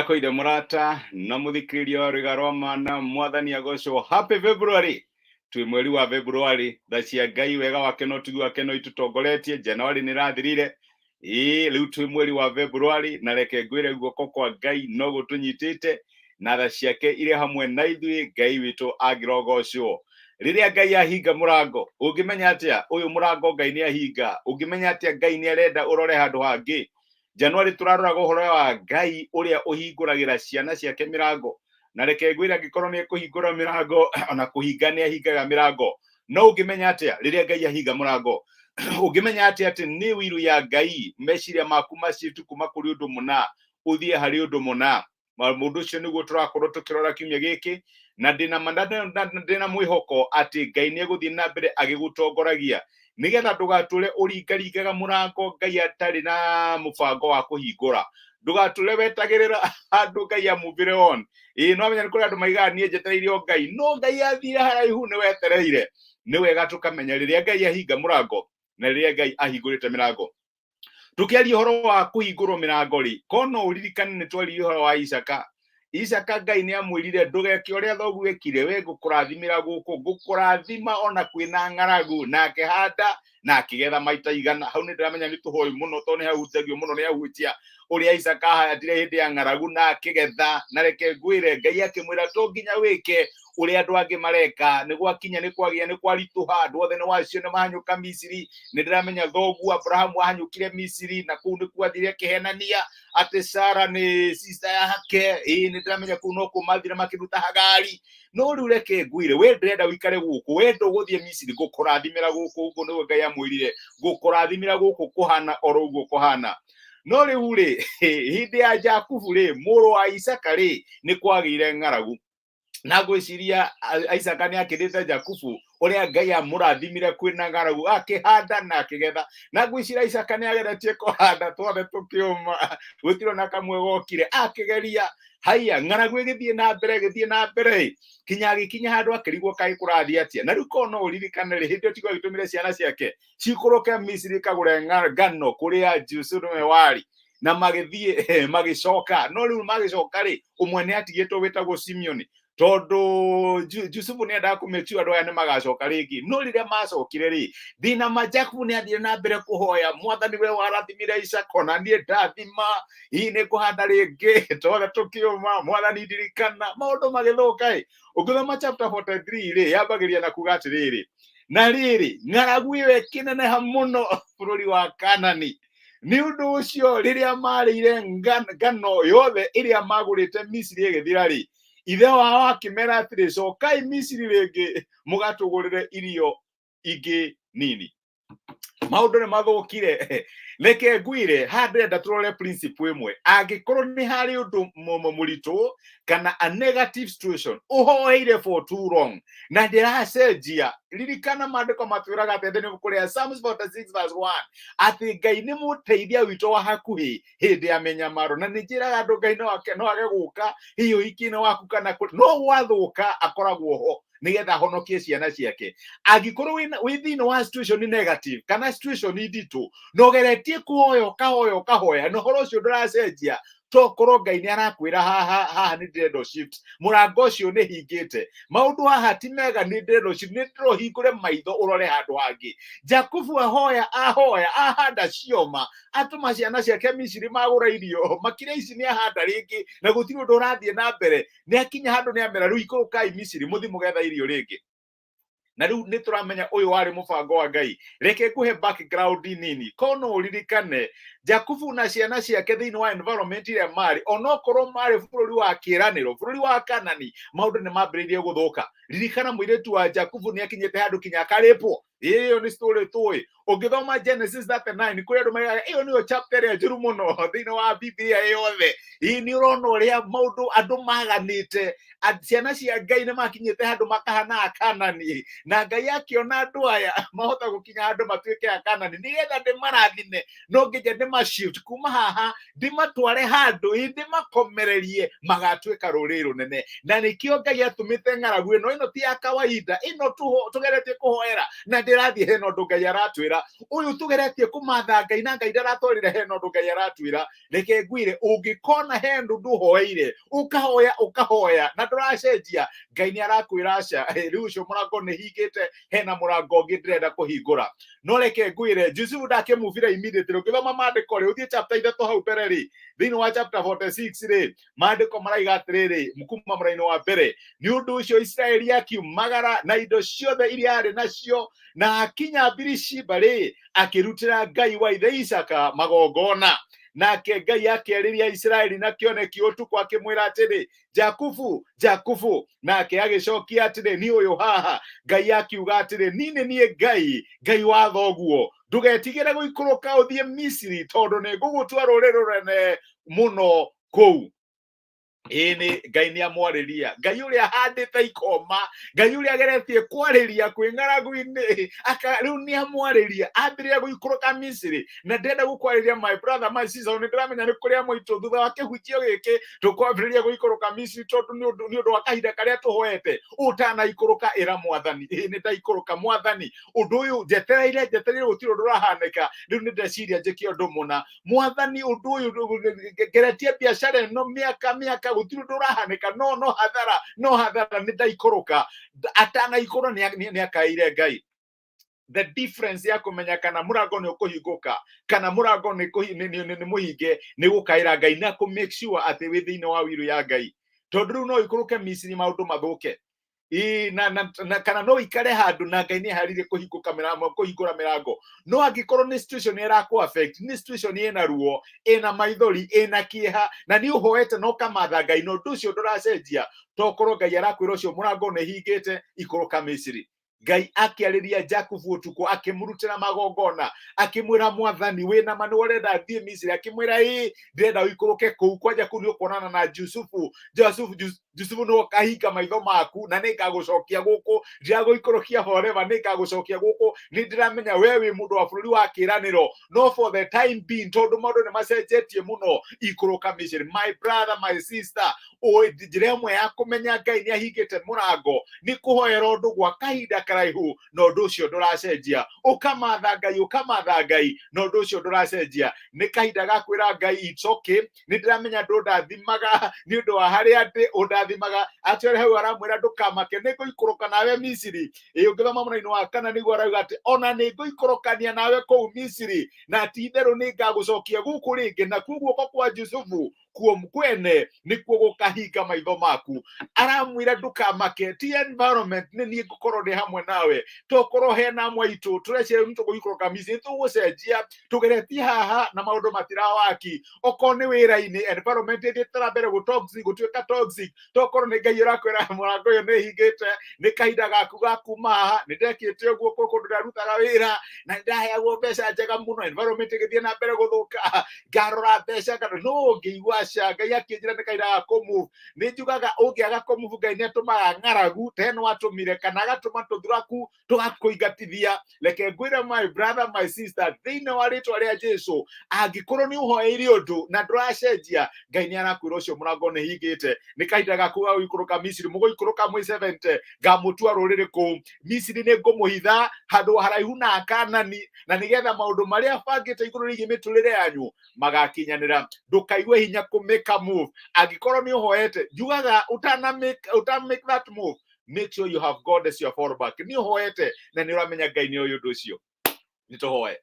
Ndakoire mũrata na mũthikĩrĩria wa rwĩga rwa mana, Mwathani agocwo. Happy February! Twĩ mweri wa February, tha cia Ngai, wega wake na ũtugi wake no itũtongoretie. January nĩ ĩrathirire, ĩĩ rĩu twĩ mweri wa February, na reke ngwĩre guoko kwa Ngai no gũtũnyitĩte na tha ciake irĩ hamwe na ithuĩ. Ngai witũ angĩrogocwo. Rĩrĩa Ngai ahinga mũrango, ũngĩmenya atĩa ũyũ mũrango Ngai nĩ ahinga? Ũngĩmenya atĩa Ngai nĩ arenda ũrore handũ hangĩ? January tũraroraga ũhoro wa Ngai ũrĩa ũhingũragĩra ciana ciake mĩrango, na reke ngwĩre, angĩkorwo nĩ ekũhingũra mĩrango, ona kũhinga nĩ ahingaga mĩrango. No ũngĩmenya atĩa rĩrĩa Ngai ahinga mũrango? Ũngĩmenya atĩa atĩ nĩ wiru ya Ngai meciria maku macitu kuma kũrĩ ũndũ mũna ũthiĩ harĩ ũndũ mũna? Mũndũ ũcio nĩguo tũrakorwo tũkĩrora kiumia gĩkĩ, na ndĩna ma ndĩna mwĩhoko atĩ Ngai nĩ egũthiĩ na mbere agĩgũtongoragia nĩgetha ndũgatũre ũringaringaga mũrango Ngai atarĩ na mũbango wa kũhingũra. Ndũgatũre wetagĩrĩra handũ Ngai amuvire on. Ĩĩ, no menya nĩ kũrĩ andũ maigaga niĩ njetereire o Ngai, no Ngai athire haraihu nĩ wetereire. Nĩ wega tũkamenya rĩrĩa Ngai ahinga mũrango na rĩrĩa Ngai ahingũrĩte mĩrango. Tũkĩaria ũhoro wa kũhingũrwo mĩrango rĩ, ko no ũririkane nĩ twaririe ũhoro wa Isaka. Isaka Ngai nĩ amwĩrire, ndũgeke ũrĩa thoguo ekire, we ngũkũrathimĩra gũkũ, ngũkũrathima ona kwĩna ng'aragu. Na akĩhanda na akĩgetha maita 100. Hau nĩ ndĩramenya nĩ tũhoĩ mũno, tondũ nĩ hahunjagio mũno nĩ ahunjia ũrĩa Isaka ahandire hĩndĩ ya ng'aragu na akĩgetha. Na reke ngwĩre, Ngai akĩmwĩra to nginya wĩke ũrĩa andũ angĩ mareka. Nĩ gwakinya, nĩ kwagĩa, nĩ kwaritũha, andũ othe nĩ wacio nĩ mahanyũka Misiri. Nĩ ndĩramenya thoguo Abrahamu ahanyũkire Misiri, na kũu nĩkuo athire akĩhenania atĩ Sara nĩ sister yake. Ĩĩ, nĩ ndĩramenya kũu no kuo mathire makĩruta Hagari. No rĩu reke ngwĩre, we ndĩrenda ũikare gũkũ, we ndũgũthiĩ Misiri, ngũkũrathimĩra gũkũ. Ũguo nĩguo Ngai amwĩrire, ngũkũrathimĩra gũkũ kũhana oro ũguo kũhana. No rĩu rĩ, hĩndĩ ya Jakubu rĩ, mũrũ wa Isaka rĩ, nĩ kwagĩire ng'aragu, na ngwĩciria Isaka nĩ akĩrĩte Jakubu ũrĩa Ngai amũrathimire kwĩna ng'aragu, akĩhanda na akĩgetha. Na ngwĩciria Isaka nĩ ageretie kũhanda twothe tũkĩũma, gũtirĩ ona kamwe gokire. Akĩgeria haiya, ng'aragu ĩgĩthiĩ na mbere, ĩgĩthiĩ na mbere, kinya agĩkinya handũ akĩrigwo kaĩ kũrathiĩ atĩa. Na rĩu korwo no ũririkane rĩ, hĩndĩ ĩyo tiguo agĩtũmire ciana ciake cikũrũke Misiri ikagũre ngano kũrĩa Jusufu nĩwe warĩ, na magĩthiĩ magĩcoka. No rĩu magĩcoka rĩ, ũmwe nĩ atigĩtwo wĩtagwo Simeoni, tondũ Jusufu nĩ endaga kũmĩtua andũ aya nĩ magacoka rĩngĩ. No rĩrĩa macokire rĩ, thĩna ma Jakubu nĩ athire na mbere kũhoya, Mwathani, we warathimire Isaka, ona niĩ ndathima, hihi nĩ ngũhanda rĩngĩ tothe tũkĩũma, Mwathani ndirikana. Maũndũ magĩthũka ĩ. Ũngĩthoma chapter 43 rĩ, yambagĩrĩria na kuga atĩrĩrĩ, na rĩrĩ, ng'aragu ĩyo ĩkĩneneha mũno bũrũri wa Kanani. Nĩ ũndũ ũcio rĩrĩa marĩire ngano yothe ĩrĩa magũrĩte Misiri ĩgĩthira rĩ, ithe wao akĩmera atĩrĩ, cokai Misiri rĩngĩ mũgatũgũrĩre irio ingĩ nini. Maũndũ nĩ mathũkire. Reke ngwĩre, haha ndĩrenda tũrore principle ĩmwe. Angĩkorwo nĩ harĩ ũndũ mũritũ kana a negative situation ũhoeire for too long na ndĩracenjia, ririkana maandĩko matwĩraga atĩ nĩ kũrĩa Psalms 46 verse 1 atĩ Ngai nĩ mũteithia witũ wa hakuhĩ hĩndĩ ya mĩnyamaro. Na nĩ njĩraga andũ, Ngai no age gũka hihi ũhiki-inĩ waku kana no gwathũka, akoragwo ho nĩgetha ahonokie ciana ciake. Angĩkorwo wĩ thĩinĩ wa situation negative kana situation nditũ na ũgeretie kũhoya, ũkahoya, ũkahoya, na ũhoro ũcio ndũracenjia, tokorwo Ngai nĩ arakwĩra haha haha nĩ ndĩrenda shift, mũrango ũcio nĩ hingĩte, maũndũ haha ti mega, nĩ ndĩrenda shift, nĩ ndĩrohingũre maitho ũrore handũ hangĩ. Jakubu ahoya, ahoya, ahanda cioma, atũma ciana ciake Misiri magũra irio, makĩria ici nĩ ahanda rĩngĩ na gũtirĩ ũndũ ũrathiĩ na mbere. Nĩ akinya handũ nĩ amera, rĩu ikũrũkai Misiri mũthi mũgetha irio rĩngĩ. Na rĩu nĩ tũramenya ũyũ warĩ mũbango wa Ngai. Reke ngũhe background nini. Ko no ũririkane Jakubu na ciana ciake thĩinĩ wa environment ĩrĩa marĩ, onokorwo marĩ bũrũri wa kĩĩranĩro, bũrũri wa Kanani, maũndũ nĩ mambĩrĩirie gũthũka. Ririkana mũirĩtu wa Jakubu nĩ akinyĩte handũ kinya akarĩpwo. Ĩyo nĩ story tũĩ. Ũngĩthoma Genesis 39, kũrĩ andũ maigaga ĩyo nĩyo chapter ĩrĩa njũru mũno thĩinĩ wa Biblia yothe. Ĩĩ, nĩ ũrona ũrĩa maũndũ andũ maganĩte. Ciana cia Ngai nĩ makinyĩte handũ makahana Akanani, na Ngai akĩona andũ aya mahota gũkinya handũ matuĩke Akanani nĩgetha ndĩmarathime, no nginya ndĩma Ndĩma shift kuma haha ndĩmatware handũ, ĩ ndĩmakomererie magatuĩka rũrĩrĩ rũnene. Na nĩkĩo Ngai atũmĩte ng'aragu ĩno. Ĩno ti ya kawaida, ĩno tũgeretie kũhoera na ndĩrathiĩ. Hena ũndũ Ngai aratwĩra, ũyũ tũgeretie kũmatha Ngai na Ngai ndaratwarĩra. Hena ũndũ Ngai aratwĩra. Reke ngwĩre, ũngĩkona he ũndũ ndũhoeire, ũkahoya ũkahoya na ndũracenjia, Ngai nĩ arakwĩra aca. Rĩu ũcio mũrango nĩ hingĩte, hena mũrango ũngĩ ndĩrenda kũhingũra. No reke ngwĩre, Jusufu ndakĩmubira immediately. Ũngĩthoma maandĩko rĩ, ũthiĩ chapter 3 hau mbere rĩ, thĩinĩ wa chapter 46 rĩ, maandĩko maraiga atĩrĩrĩ kuma mũraini wa mbere: "Nĩ ũndũ ũcio Isiraeli akiumagara na indo ciothe iria arĩ nacio, na akinya Birishiba rĩ, akĩrutĩra Ngai wa ithe Isaka magongona. Nake Ngai akĩarĩria Isiraeli na kĩoneki ũtukũ, akĩmwĩra atĩrĩ, 'Jakubu, Jakubu.' Nake agĩcokia atĩrĩ, 'Niĩ ũyũ haha.' Ngai akiuga atĩrĩ, 'Niĩ nĩ niĩ Ngai, Ngai wa thoguo. Ndũgetigĩre gũikũrũka ũthiĩ Misiri, tondũ nĩ ngũgũtua rũrĩrĩ rũnene mũno kũu.'" Ĩĩ, nĩ Ngai nĩ amwarĩria, Ngai ũrĩa ahandĩte ikoma, Ngai ũrĩa ageretie kwarĩria kwĩ ng'aragu-inĩ aka rĩu nĩ amwarĩria, ambĩrĩria gũikũrũka Misiri. Na ndĩrenda gũkwarĩria, my brother, my sister, nĩ ndĩramenya nĩ kũrĩa mwaitũ thutha wa kĩhunjio gĩkĩ tũkwambĩrĩria gũikũrũka Misiri, tondũ nĩ ũndũ wa kahinda karĩa tũhoete. Ũtanaikũrũka, ĩra Mwathani, "Ĩĩ, nĩ ndaikũrũka, Mwathani, ũndũ ũyũ njetereire njetereire, gũtirĩ ũndũ ũrahanĩka. Rĩu nĩ ndeciria njĩke ũndũ mũna. Mwathani, ũndũ ũyũ ngeretie biacara ĩno mĩaka mĩaka, gũtirĩ ũndũ ũrahanĩka, no hathara, no hathara, nĩ ndaikũrũka." Atanaikũrũka nĩ akaĩire Ngai. The difference ya kũmenya kana mũrango nĩ ũkũhingũka kana mũrango nĩ mũhinge nĩ gũkaĩra Ngai na kũ make sure atĩ wĩ thĩinĩ wa wiru ya Ngai, tondũ rĩu no ikũrũke Misiri maũndũ mathũke. Ĩĩ, na kana no ikare handũ na Ngai nĩ eharĩirie kũhingũka mĩrango, kũhingũra mĩrango. No angĩkorwo nĩ situation ĩrakũ affect, nĩ situation ĩna ruo, ĩna maithori, ĩna kĩeha, na nĩ ũhoete na ũkamatha Ngai na ũndũ ũcio ndũracenjia, tokorwo Ngai arakwĩra ũcio mũrango nĩ hingĩte, ikũrũka Misiri. Ngai akĩarĩria Jakubu ũtukũ, akĩmũrutĩra magongona, akĩmwĩra, "Mwathani, wĩna ma nĩ ũrenda thiĩ Misiri?" Akĩmwĩra, "Ĩĩ, ndĩrenda ũikũrũke kũu. Kwanja kũu nĩ ũkuonana na Jusufu. Jusufu nĩ ũkahinga maitho maku, na nĩ ngagũcokia gũkũ. Ndiragũikũrũkia forever, nĩ ngagũcokia gũkũ. Nĩ ndĩramenya we wĩ mũndũ wa bũrũri wa kĩĩranĩro, no for the time being, tondũ maũndũ nĩ macenjetie mũno, ikũrũka Misiri." My brother, my sister, ũĩ njĩra ĩmwe ya kũmenya Ngai nĩ ahingĩte mũrango nĩ kũhoera ũndũ gwa kahinda karaihu na ũndũ ũcio ndũracenjia. Ũkamatha Ngai, ũkamatha Ngai na ũndũ ũcio ndũracenjia. Nĩ kahinda ga kwĩra Ngai, "It's okay, nĩ ndĩramenya ndũndathimaga nĩ ũndũ wa harĩa ndĩ, ũndathimaga atĩ ũrĩa." Hau aramwĩra, "Ndũkamake, nĩ ngũikũrũka nawe Misiri." Ĩ ũngĩthoma mũraini wa kana nĩguo arauga atĩ ona nĩ ngũikũrũkania nawe kũu Misiri, na ti itherũ nĩ ngagũcokia gũkũ rĩngĩ, nakuo guoko kwa Jusufu kuo kwene nĩkuo gũkahinga maitho maku. Aramwĩra, "Ndũkamake, ti environment, nĩ niĩ ngũkorwo ndĩ hamwe nawe." Tokorwo hena amwe aitũ tũreciria rĩu nĩtũgũikũrũka Misiri, nĩtũgũcenjia, tũgeretie haha na maũndũ matirawaki. Okorwo nĩ wĩra-inĩ, environment ĩthiĩte na mbere gũ toxic, gũtuĩka toxic, tokorwo nĩ Ngai ũrakwĩra mũrango ũyũ nĩ hingĩte, nĩ kahinda gaku ga kuma haha. Nĩ ndekĩte ũguo kwĩ kũndũ ndarutaga wĩra na nĩ ndaheagwo mbeca njega mũno, environment ĩgĩthiĩ na mbere gũthũka, ngarora mbeca kana no ngĩigua aca. Ngai akĩnjĩra nĩ kahinda ga kũmove. Nĩ njugaga ũngĩaga kũmove, Ngai nĩ atũmaga ng'aragu ta ĩno atũmire, kana agatũma tũthuraku tũgakũingatithia. Reke ngwĩre, my brother, my sister, thĩinĩ wa rĩtwa rĩa Jesu, angĩkorwo nĩ ũhoeire ũndũ na ndũracenjia, Ngai nĩ arakwĩra ũcio mũrango nĩ hingĩte, nĩ kahinda gaku ga gũikũrũka Misiri. Mũgũikũrũka mwĩ 70, ngamũtua rũrĩrĩ kũu Misiri, nĩ ngũmũhitha handũ haraihu na Akanani, na nĩgetha maũndũ marĩa bangĩte igũrũ rĩgiĩ mĩtũrĩre yanyu magakinyanĩra. Ndũkaigue hinya kũ make a move angĩkorwo nĩ ũhoete. Njugaga ũtana make that move, make sure you have God as your fallback. Nĩ ũhoete na nĩ ũramenya Ngai nĩ ũyũ ũndũ ũcio. Nĩ tũhoe.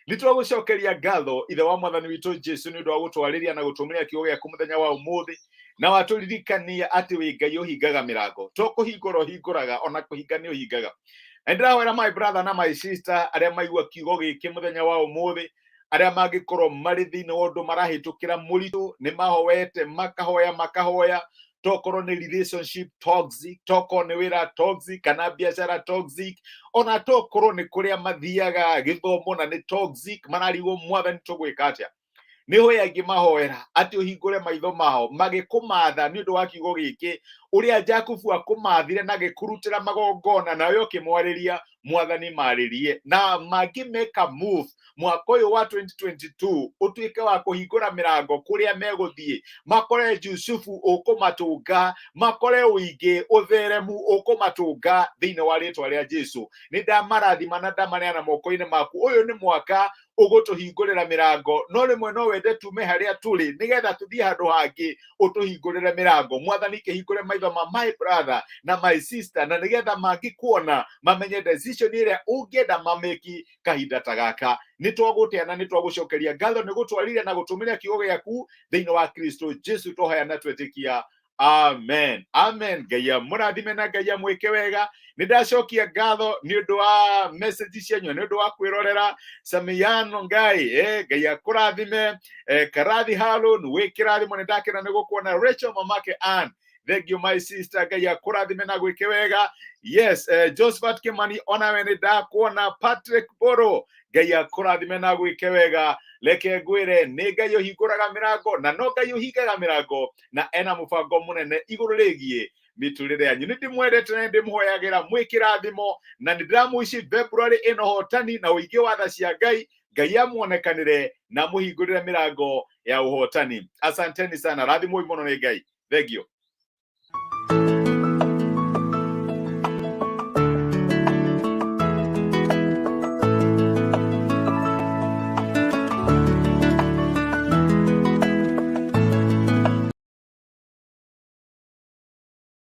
Nĩ twagũcokeria ngatho, Ithe wa Mwathani witũ Jesu, nĩ ũndũ wa gũtwarĩria na gũtũmĩra kiugo gĩaku mũthenya wa ũmũthĩ, na watũririkania atĩ wĩ Ngai ũhingaga mĩrango. To kũhingũra ũhingũraga, ona kũhinga nĩ ũhingaga. Na ndĩrahoera my brother na my sister arĩa maigua kiugo gĩkĩ mũthenya wa ũmũthĩ, arĩa mangĩkorwo marĩ thĩinĩ wa ũndũ marahĩtũkĩra mũritũ, nĩ mahoete, makahoya makahoya, tokorwo nĩ relationship toxic, tokorwo nĩ wĩra toxic, kana biacara toxic, ona tokorwo nĩ kũrĩa mathiaga gĩthomo na nĩ toxic, mararigwo, "Mwathani, tũgwĩka atĩa?" Nĩ hoya angĩ mahoera atĩ ũhingũre maitho mao magĩkũmatha nĩ ũndũ wa kiugo gĩkĩ, ũrĩa Jakubu akũmathire na gĩkũrutĩra magongona, nawe ũkĩmwarĩria. Mwathani marĩrie na mangĩ make a move mwaka ũyũ wa 2022 ũtuĩke wa kũhingũra mĩrango kũrĩa megũthiĩ, makore Jusufu ũkũmatũnga, makore ũingĩ ũtheremu ũkũmatũnga thĩinĩ wa rĩtwa rĩa Jesu. Nĩ ndamarathima na ndamaneana moko-inĩ maku. Ũyũ nĩ mwaka ũgũtũhingũrĩra mĩrango, no rĩmwe no wende tume harĩa tũrĩ nĩgetha tũthiĩ handũ hangĩ, ũtũhingũrĩre mĩrango. Mwathani, kĩhingũre maitho ma my brother na my sister, na nĩgetha mangĩkuona mamenye decision ĩrĩa ũngĩenda mamĩki kahinda ta gaka. Nĩ twagũtĩa na nĩ twagũcokeria ngatho nĩ gũtwarire na gũtũmĩra kiugo gĩaku thĩinĩ wa Kristo Jesu twahoya na twetĩkia, amen, amen. Ngai amũrathime na Ngai amwĩke wega. Nĩ ndacokia ngatho nĩ ũndũ wa message cianyu, nĩ ũndũ wa kwĩrorera. Samiano Ngai, Ngai akũrathime. Karathi Harun, wĩ kĩrathimo, nĩ ndakena nĩ gũkuona. Rachel mamake Ann, thank you, my sister, Ngai akũrathime na gwĩke wega. Yes, Josephat Kimani, onawe nĩ ndakuona. Patrick Boro, Ngai akũrathime na gwĩke wega. Reke ngwĩre, nĩ Ngai ũhingũraga mĩrango na no Ngai ũhingaga mĩrango, na ena mũbango mũnene igũrũ rĩgiĩ mĩtũrĩre yanyu. Nĩ ndĩmwendete na ndĩmũhoyagĩra mwĩ kĩrathimo, na nĩ ndĩramũici February ĩno hotani na ũingĩ wa tha cia Ngai. Ngai amuonekanĩre na amũhingũrĩre mĩrango ya ũhotani. Asanteni sana, rathimwoi mũno nĩ Ngai. Thank you.